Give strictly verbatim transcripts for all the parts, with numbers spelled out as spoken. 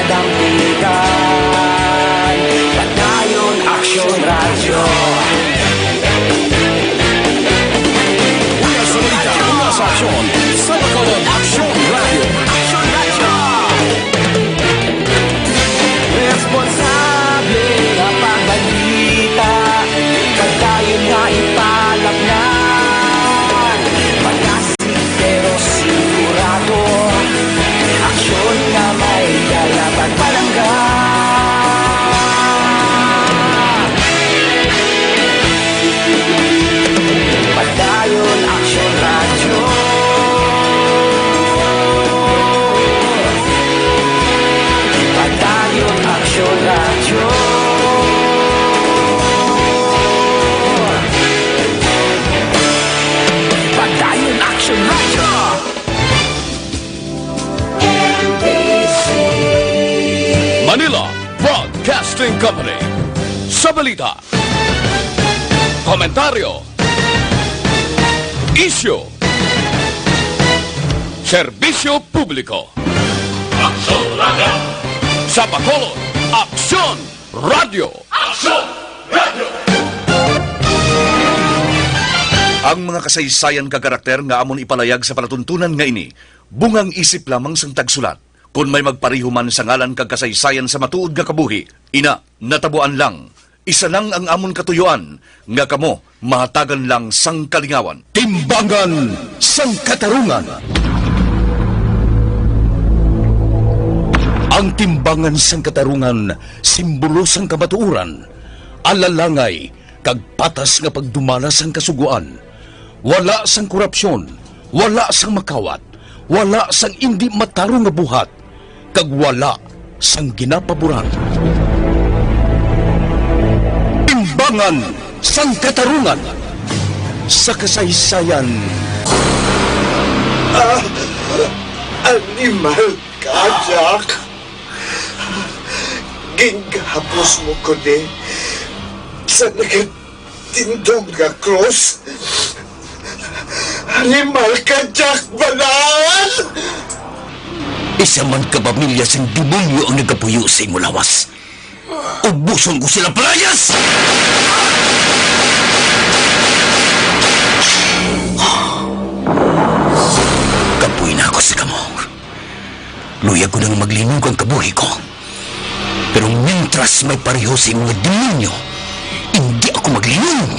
Dampigan, Padayon Aksyon Radyo. Una sa balita, una sa aksyon, sa Bacolod Aksyon Radyo. Aksyon Radyo. Responsable nga pagbalita, kag dayon nga ipalapnan. Pero sigurado, aksyon nga may dala kag palangga. Padayon Aksyon Radyo. Padayon Aksyon Radyo. Padayon Aksyon Radyo. Manila Broadcasting Company. Sa balita, komentaryo, isyu, serbisyo publiko. Aksyon Radyo. Sa Bacolod, Aksyon Radyo. Aksyon Radyo. Ang mga kasaysayan kag karakter nga amon ipalayag sa palatuntunan nga ini, bungang isip lamang sang tagsulat. Kon may magpareho man sa ngalan kag kasaysayan sa matuod nga kabuhi, ina, natabuan lang. Isa lang ang amon katuyuan, nga kamo mahatagan lang sang kalingawan. Timbangan sang Katarungan. Ang timbangan sang katarungan, simbolo sang kamatuoran, alalangay, kag patas nga pagdumala sang Kasugoan. Wala sang korupsyon, wala sang makawat, wala sang indi matarong nga buhat, kag wala sang ginapaboran. Timbangan sang Katarungan sa kasaysayan. Ah, animal ka, Jack. Ginhapos mo ko ni sa nagatindog nga krus. Animal ka, Jack Balaan! Isa man ka pamilya sing demonyo ang nagapuyo sa imo lawas. Ubuson ko sila, palayas! Kapoy na ako sa kamo. Luyag ko nang maglinog ang kabuhi ko. Pero mintras may pareho sa imo nga demonyo, hindi ako maglinom.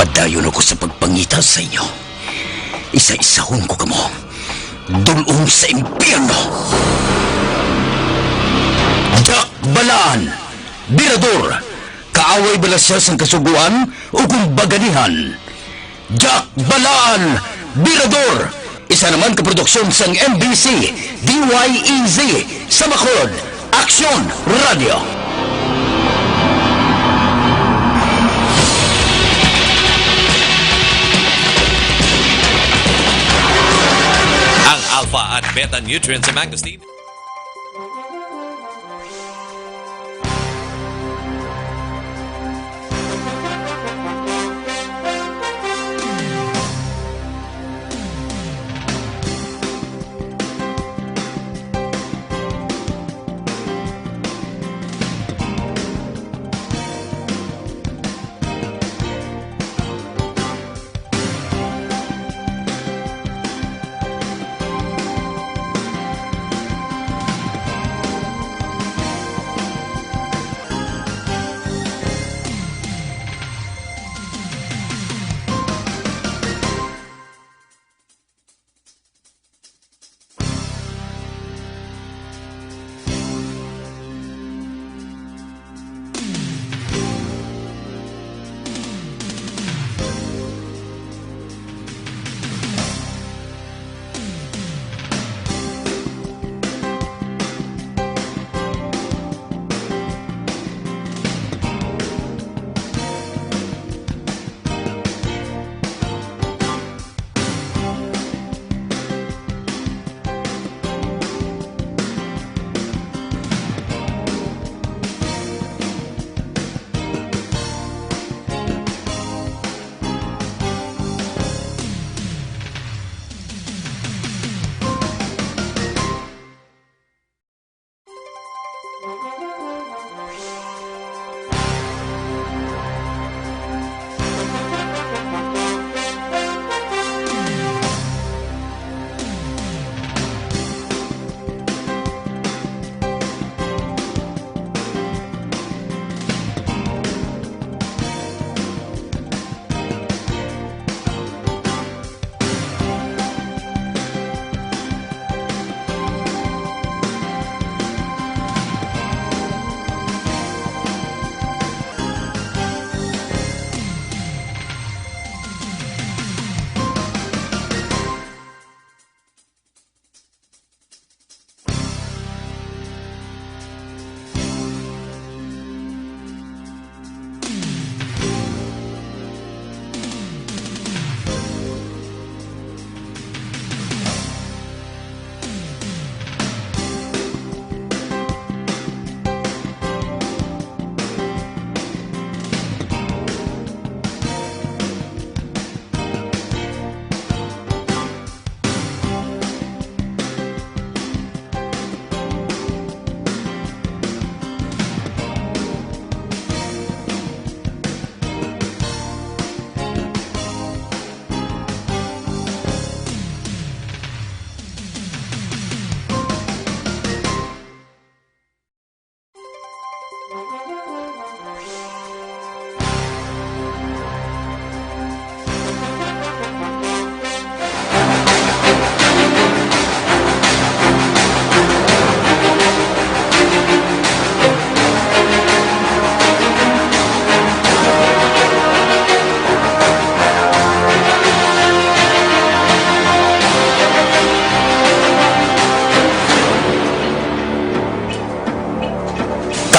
Padayon ako sa pagpangita sa inyo. Isa-isahon ko kamo. Dul-ong sa impyerno. Jack Balaan, Birador, kaaway bala sia sang Kasugoan o kung baganihan? Jack Balaan, Birador. Isa naman ka produksyon sang M B C, D Y E Z, sa Bacolod, Aksyon Radio. Ang alpha at beta nutrients sa mangosteen.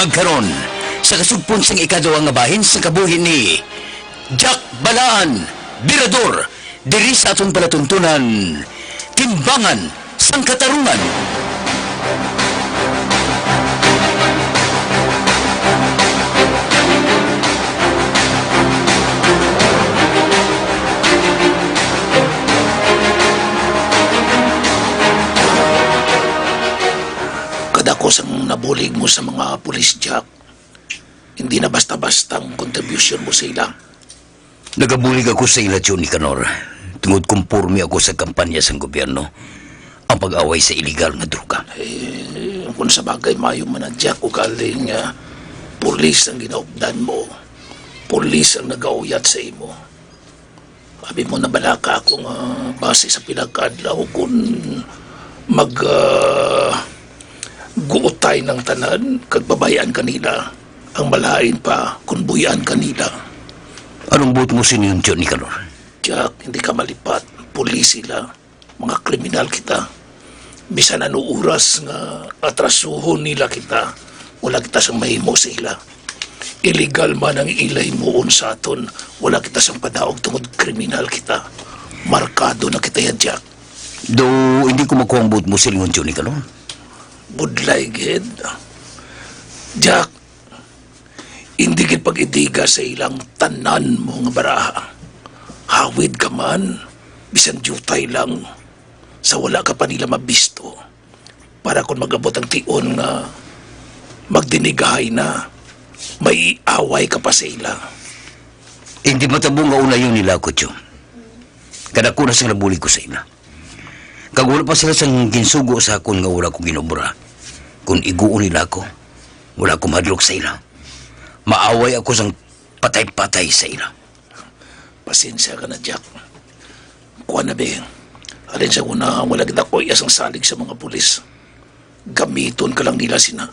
Agkaron, sa kasugpon sang ikaduha nga bahin sang kabuhi ni Jack Balaan, Birador, diri sa aton palatuntunan, Timbangan sang Katarungan. Kadako sang nabulig mo sa mga pulis, Jack. Hindi na basta-basta ang kontribusyon mo sa ila. Nagabulig ako sa ila, Tio Nicanor, tungod kumporme ako sa kampanya sang gobyerno, ang pag-away sa iligal nga droga. Eh, kung sa bagay, mayo man na, Jack, ugaling, ah, pulis ang ginaupdan mo. Pulis ang nagauyat sa imo. Abi mo, nabalaka ako nga base sa pila ka adlaw, kung mag, ah, guutay ng tanan, kag babayan kanila, ang malain pa kung buyan kanila. Anong buot mo sini, Tio Nicanor? Jack, hindi ka malipat. Pulis sila. Mga kriminal kita. Bisan ano oras nga atrasuhon nila kita, wala kita sang mahimo sa ila. Illegal man ang ila himuon sa aton, wala kita sang padaog tungod kriminal kita. Markado na kita ya, Jack. Do, hindi ko makuha ang buot mo silingon, Tio Nicanor. Budlay gid. Jack, hindi gid pag-idiga sa ilang tanan mo nga baraha. Hawid ka man, bisan diutay lang, sa wala ka pa nila mabisto. Para kon mag-abot ang tion nga magdinigahay na, may away ka pa sa ila. Hindi matabo nga unayon nila ako, Tio. Kadako na sing nabulig ko sa ila. Kag wala pa sila sang ginsugo sa akon nga wala ko ginobra. Kon iguon nila ako, wala ko mahadlok sa ila. Maaway ako sang patay-patay sa ila. Pasensya ka na, Jack. Kuwan na, be. Halin sa una, wala kita ko iya sang salig sa mga pulis. Gamiton ka lang nila sina.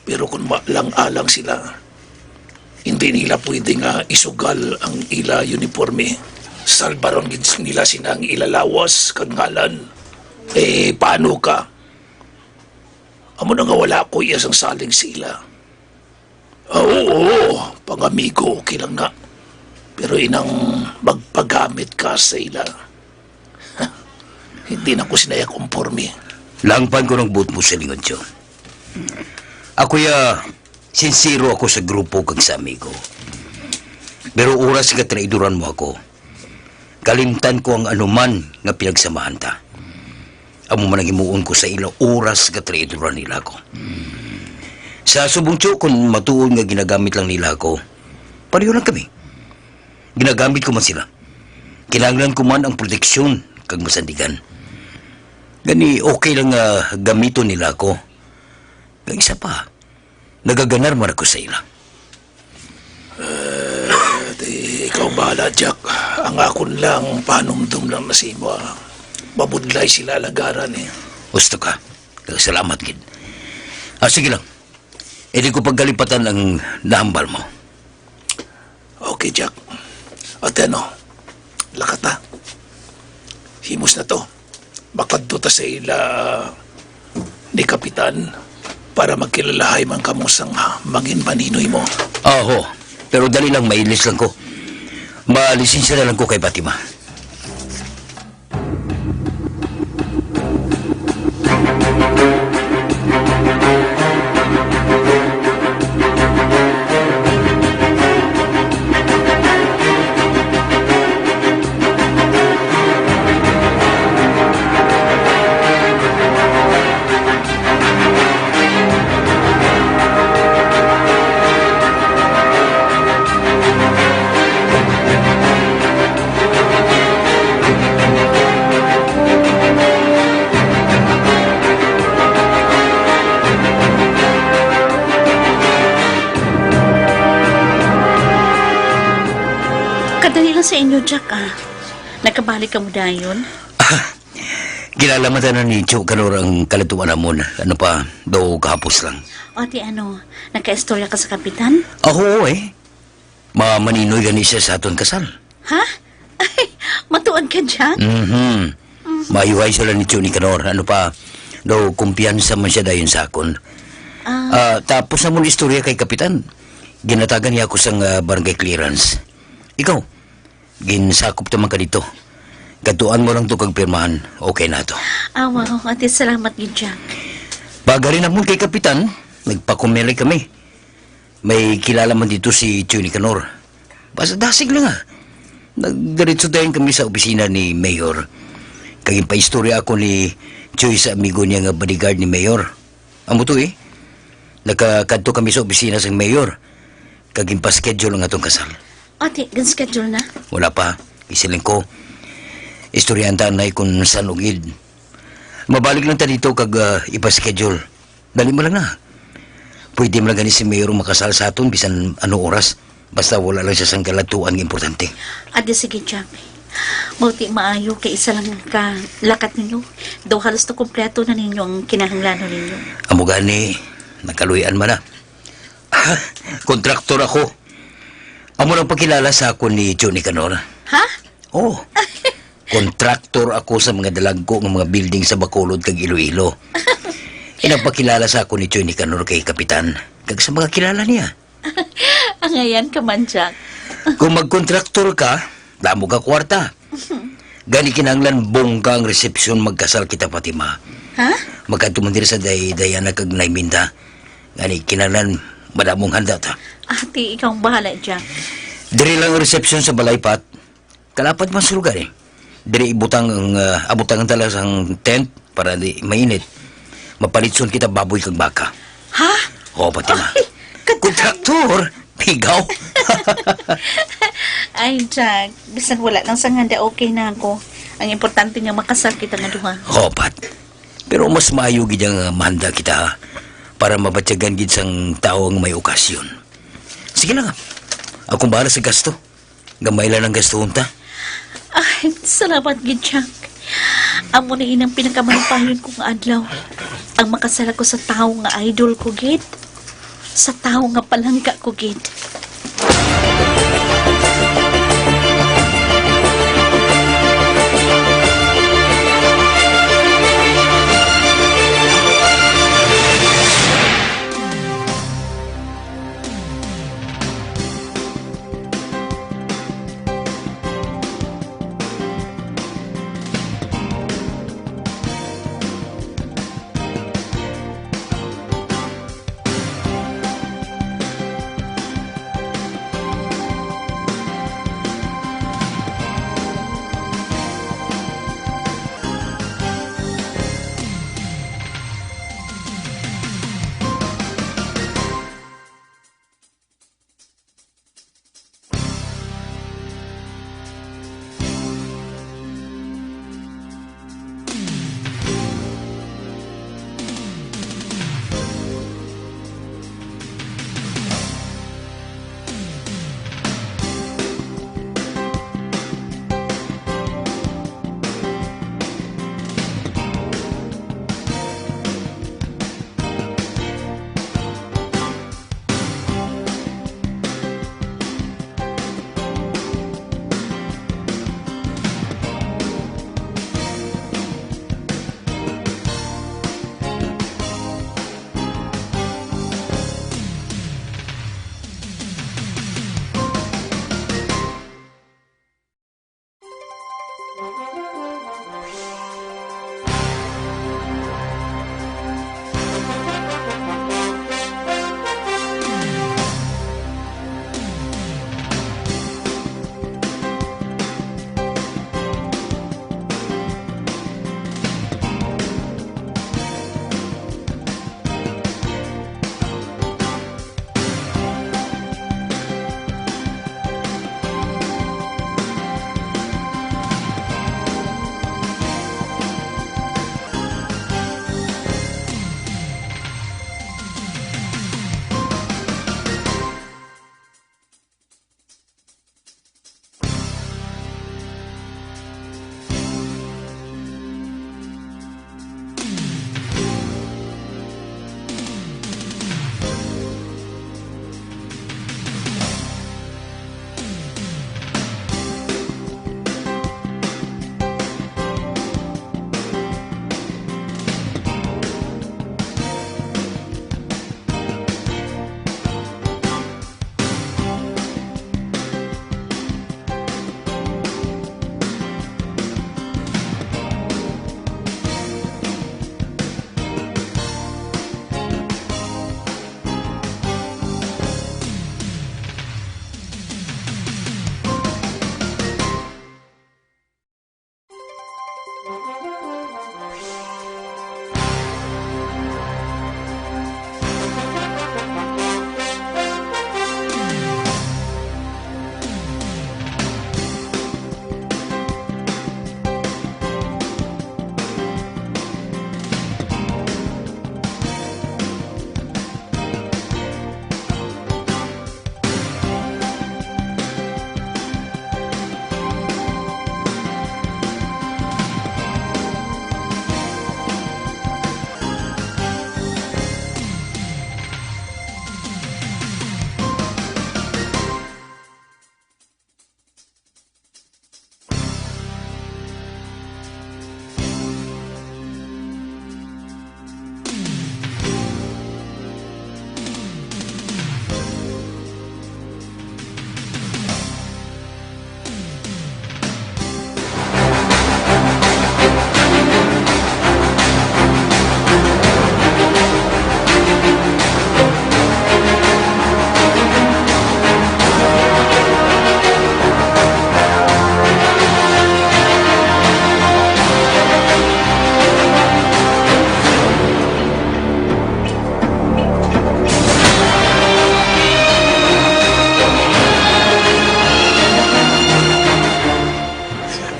Pero kung maalang-alang sila, hindi nila pwede nga isugal ang ila uniforme. Salbaron gid nila sina ang ila lawas kag ngalan. Eh, paano ka? Amo na nga wala ko iya sang salig sa ila. Ah, oo, pangamigo, okay lang na. Pero inang magpagamit ka sa ila, hindi na ko sinaya komporme. Langpan ko ng buot mo silingon, Tio. Ako ya, sinsero ako sa grupo kag sa amigo. Pero oras nga traidoran mo ako, kalimtan ko ang anuman nga pinagsamahan ta. Amo man ang himuon ko sa ila oras nga traidoran nila ako. Sa subong, Tio, kung matuod nga ginagamit lang nila ako, pareho lang kami. Ginagamit ko man sila. Kinahanglan ko man ang proteksyon kag masandigan. Gani, okay lang nga gamiton nila ako. Kag isa pa, nagaganar man ako sa ila. Eh, di ikaw bahala, Jack. Ang akon lang panumdom lang na sa imo, ah. Mabudlay sila alagaran, eh. Gusto ka? Salamat gid. Ah, sige lang. Hindi ko pagkalipatan ang nahambal mo. Okay, Jack. Ate, ano? Lakat na. Himos na to. Makadto ta sa ila ni Kapitan para magkilalahay man kamo sang mangin maninoy mo. Aho, pero dali lang, mailis lang ko. Malisensya na lang ko kay Fatima. Kadali lang sa inyo, Jack, ah. Nagkabalik ka mo dayon? Kinalamatan na ni Tio Kanor ang kalatuan namon. Ano pa, daw kahapos lang. O, ti ano, nakaistorya ka sa kapitan? Ako, eh. Ma-, maninoy gani siya sa aton kasal. Ha? Ay, matuod ka, Jack? Mhm. Mhm. Maayuhay sila ni Tio Nicanor. Ano pa, daw kumpiyansa man siya dayon sa akon. Ah. Ah, tapos na mo na istorya kay Kapitan. Ginatagan niya ako sang, ah, barangay clearance. Ikaw, ginsakop ta man ka dito. Kadtuan mo lang to kag pirmahan. Okay na to. Ah, wow. Ate, salamat gid, Jack. Pagari na mo kay Kapitan, nagpakumili kami. May kilala man dito si Tio Nicanor. Basta dasig lang, ah. Nagdiretso dayon kami sa opisina ni Mayor. Kag impaistorya ako ni Tio sa amigo niya nga bodyguard ni Mayor. Amo to, eh. Nakakadto kami sa opisina sang Mayor. Kag impaschedule ang atong kasal. Ate, gan-schedule na? Wala pa. Isiling ko. Istoryahan ta anay kung san-o gid. Mabalik lang ta dito kag, ah, ipaschedule. Dali mo lang na. Pwede man lang gani si Mayor makasal sa aton bisan ano oras. Basta wala lang siya sang kaladtuan nga importante. Adi, sige, Jack. Mao ti maayo kay isa lang ka lakat ninyo. Daw halos na kompleto na ninyo ang kinahanglanon ninyo. Amo gani, nakaluy-an man na. Kontraktor ako. Amo lang pakilala sa akon ni Tio Nicanor. Ha? Oh, kontraktor ako sa mga dalagko nga mga building sa Bacolod kag Iloilo. Inapakilala sa ako ni Tio Nicanor kay Kapitan, kag sa mga kilala niya. Angayan ka man, Jack. Kung magkontraktor ka, damo ka kwarta. Gani kinahanglan bongga ang resepsyon, magkasal kita, Fatima. Ha? Magkadto man diri sa Day Diana kag Nay Minda. Gani kinahanglan madamong handa ta. Ate, ikaw ang bahala, Jack. Diri lang ang resepsyon sa balay, Pat. Kalapat man sa lugar, eh. Diri ibutang ang, ah, abutang ang talas ang tent para di mainit. Mapalitson kita baboy kag baka. Ha? Oo, pati na. Ay, katahan. Kontraktor, pigaw. Ay, Jack, bisan wala lang sang handa, okay na ako. Ang importante nga makasal kita nga duha. Oo, Pat. Pero mas maayo gid ang, ah, mahanda kita, ha, para mabatyagan gid sang tawo ang may okasyon. Sige lang, ah. Akong bahala sa gasto. Gamay lang ang gastuhon ta. Ay, salamat gid, Jack. Amo na inang pinakamahipayon ko nga adlaw. Ang makasal ako sa tawo nga idol ko gid. Sa tawo nga palangga ko gid.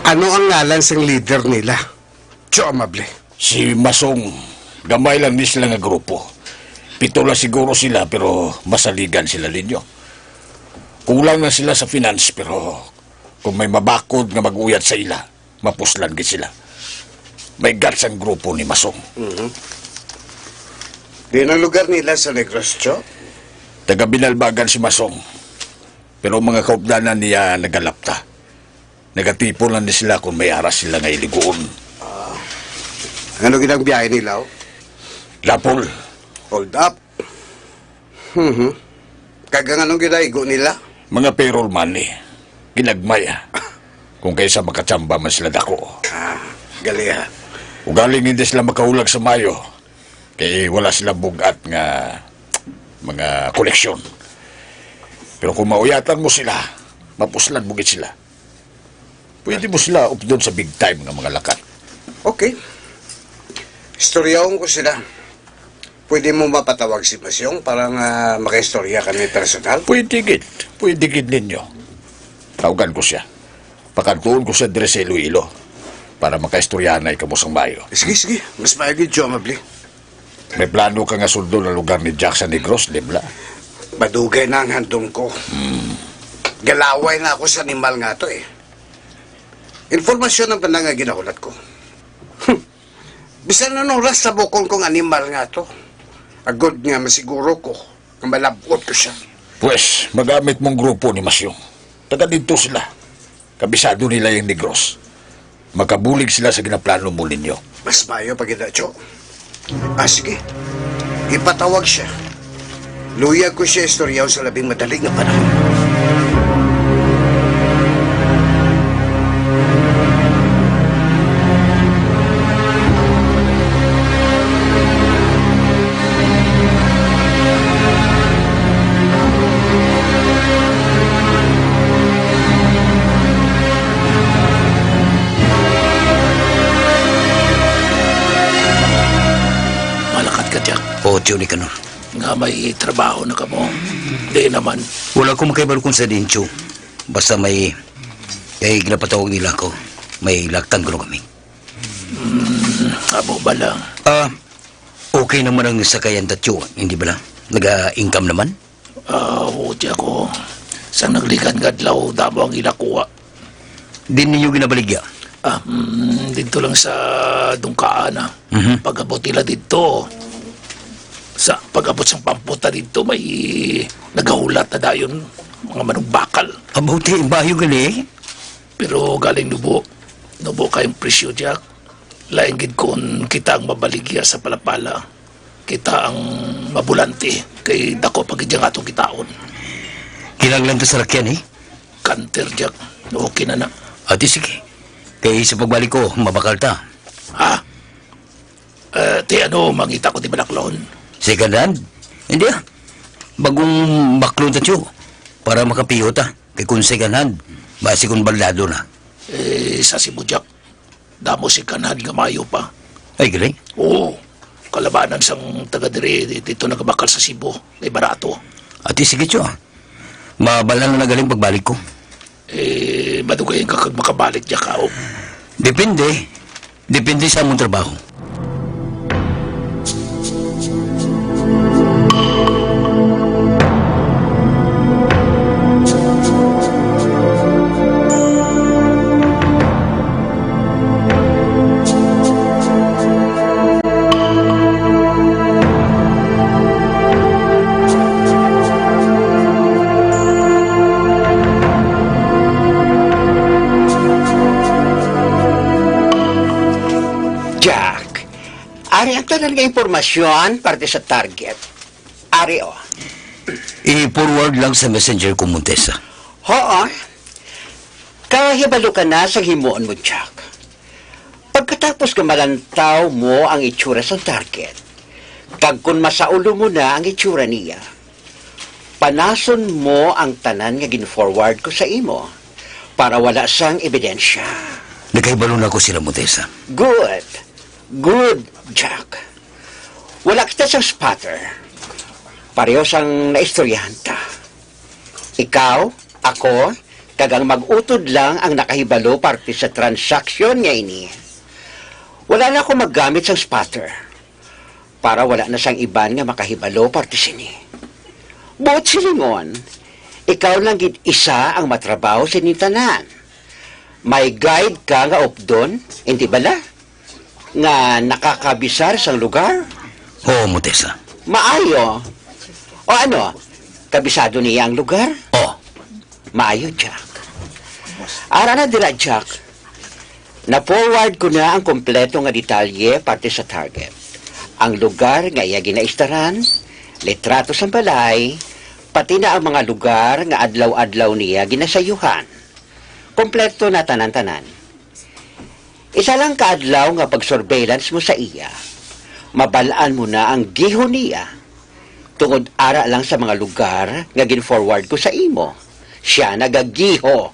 Ano ang ngalan sang leader nila? Tio Amable. Si Masong, gamay lang ni sila nga grupo. Pito lang siguro sila, pero masaligan sila ninyo. Kulang na sila sa finance, pero kung may mabakod nga mag-uyad sa ila, mapuslan gid sila. May guts ang grupo ni Masong. Mhm. Diin ang lugar nila sa Negros, Tio? Taga Binalbagan si Masong. Pero ang mga kaupdanan niya nagalapta. Nagatipon lang ni sila kung may ara sila nga iliguon. Ah. Ano gid ang biyahe nila, oh? Lapol. Hold up. Mhm. Kag ang anong ginaigo nila? Mga payroll money. Ginagmay, ah. Kung kaysa makachamba man sila dako. Ah, gali, ha? Ugaling hindi sila makahulag sa Mayo. Kay wala sila bug-at nga mga koleksyon. Pero kung mauyatan mo sila, mapuslan mo gid sila. Pwede mo sila updon sa big time nga mga lakat. Okay. Istoryahon ko sila. Pwede mo mapatawag si Masyong para nga makaistorya kami personal? Pwede gid. Pwede gid ninyo. Tawagan ko siya. Pakadtuon ko siya diri sa Iloilo para makaistoryahanay kamo sang maayo. Sige, sige. Mas maayo gid, Tio Amable. May plano ka nga suldon ang lugar ni Jack sa Negros, di bala? Madugay na ang handom ko. Hmm. Galaway na ako sa animal nga to, eh. Informasyon ang tanan nga ginahulat ko. Hmm. Bisan anong oras sa bukon kong animal nga to, agod nga masiguro ko nga malab-ot ko siya. Pwes, magamit mong grupo ni Masyong. Taga didto sila. Kabisado nila yung Negros. Makabulig sila sa ginaplano mo ninyo. Mas maayo pa gid, Tio. Ah, sige. Ipatawag siya. Luyag ko siya istoryaw sa labing madali nga panahon. Malakat ka, Jack. Oo, Tio Nicanor. Nga may trabaho na kamo. Di naman. Wala ko makahibalo kung sa diin, Tio. Basta may, kay ginapatawag nila ako. May laktang kuno kami. Hmm, amo bala? Ah, okay naman ang sakayan ta, Tio, hindi bala? Naga-income naman? Ah, oo, Jack, oh. Sang naglikan nga adlaw, damo ang ila kuha. Diin ninyo ginabaligya? Ah, mm, didto lang sa Dungkaan, ah. Mhm. Pag-abot nila didto, sa pag-abot sang pampota didto, may nagahulat na dayon, mga manugbakal. Amo, ti, maayo gali. Pero galing nubo, nubo kayong presyo, Jack. Lain gid kon kita ang mabaligya sa palapala, kita ang mabulante, kay dako pa gid ang atong kitaon. Kinahanglan ta sa lakyan, eh. Canter, Jack. Okay na na. Ati, sige. Kay sa pagbalik ko, mabakal ta. Ha? Eh, ti ano, mangita ko di balaklon? Second hand? Hindi, ah. Bagong baklon ta, Tio. Para makapiyo ta. Kay kung second hand, basi kung baldado na. Eh, sa si Bujak. Damo sing kanhan nga maayo pa. Ay, galing. Oo. Kalabanan sang taga diri, di-, dito nagabakal sa Cebu. May barato. Ati, sige, Cho. Mabal-an na galing pagbalik ko. Eh, madugayan ka kag makabalik dya ka, oh. Depende. Depende sa among trabaho. Jack, ari ang tanan nga impormasyon parte sa target. Ari, oh. I-forward lang sa messenger ko, Montesa. Oo. Kahibalo ka na sa himuon mo, Jack. Pagkatapos nga malantaw mo ang itsura sang target, kag kon masaulo mo na ang itsura niya, panason mo ang tanan nga gin-forward ko sa imo para wala sang ebidensya. Nakahibalo na ko sila, Montesa. Good. Good, Jack. Wala kita sang spotter. Pareho sang naistoryahan ta. Ikaw, ako, kag ang mag-utod lang ang nakahibalo parte sa transaksyon nga ini. Wala na ako maggamit sang spotter para wala na sang iban nga makahibalo parte sini. Buot silingon, ikaw lang gid isa ang matrabaho sini tanan. May guide ka nga updon, hindi bala? Nga nakakabisar sang lugar? Oo, Montesa. Maayo. O ano, kabisado niya ang lugar? Oh. Maayo, Jack. Ara na dira, Jack. Na-forward ko na ang kompleto nga detalye parte sa target. Ang lugar nga iya ginaistaran, litrato sang balay, pati na ang mga lugar nga adlaw-adlaw niya ginasayuhan. Kompleto na tanan-tanan. Isa lang ka adlaw nga pag-surveillance mo sa iya, mabal-an mo na ang giho niya. Tungod ara lang sa mga lugar nga gin-forward ko sa imo, sia nagagiho.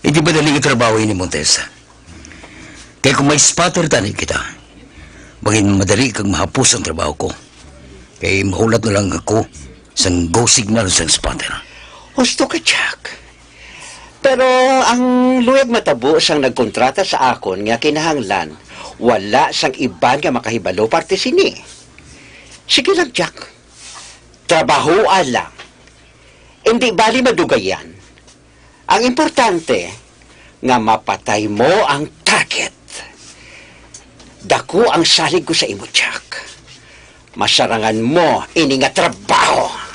Hindi madali ang trabaho ini, Montesa. Kay kung may spotter tani kita, magin madali kag mahapos ang trabaho ko. Kay mahulat na lang ako sang go signal sang spotter. Husto ka, Jack. Pero ang luyag matabo sang nagkontrata sa akon nga kinahanglan, wala sang iban nga makahibalo parte sini. Sige lang, Jack. Trabahoa lang. Hindi bali madugayan. Ang importante, nga mapatay mo ang target. Dako ang salig ko sa imo, Jack. Masarangan mo ini nga trabaho.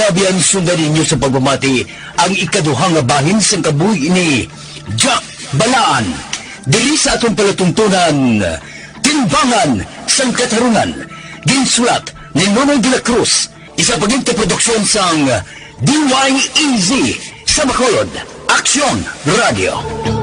Abyan, sundan ninyo sa pagpamati ang ikaduha nga bahin sang kabuhi ni Jack Balaan diri sa aton palatuntunan, Timbangan sang Katarungan. Ginsulat ni Nonoy de la Cruz, isa pa gid ka produksyon sang D Y E Z sa Bacolod, Aksyon Radio.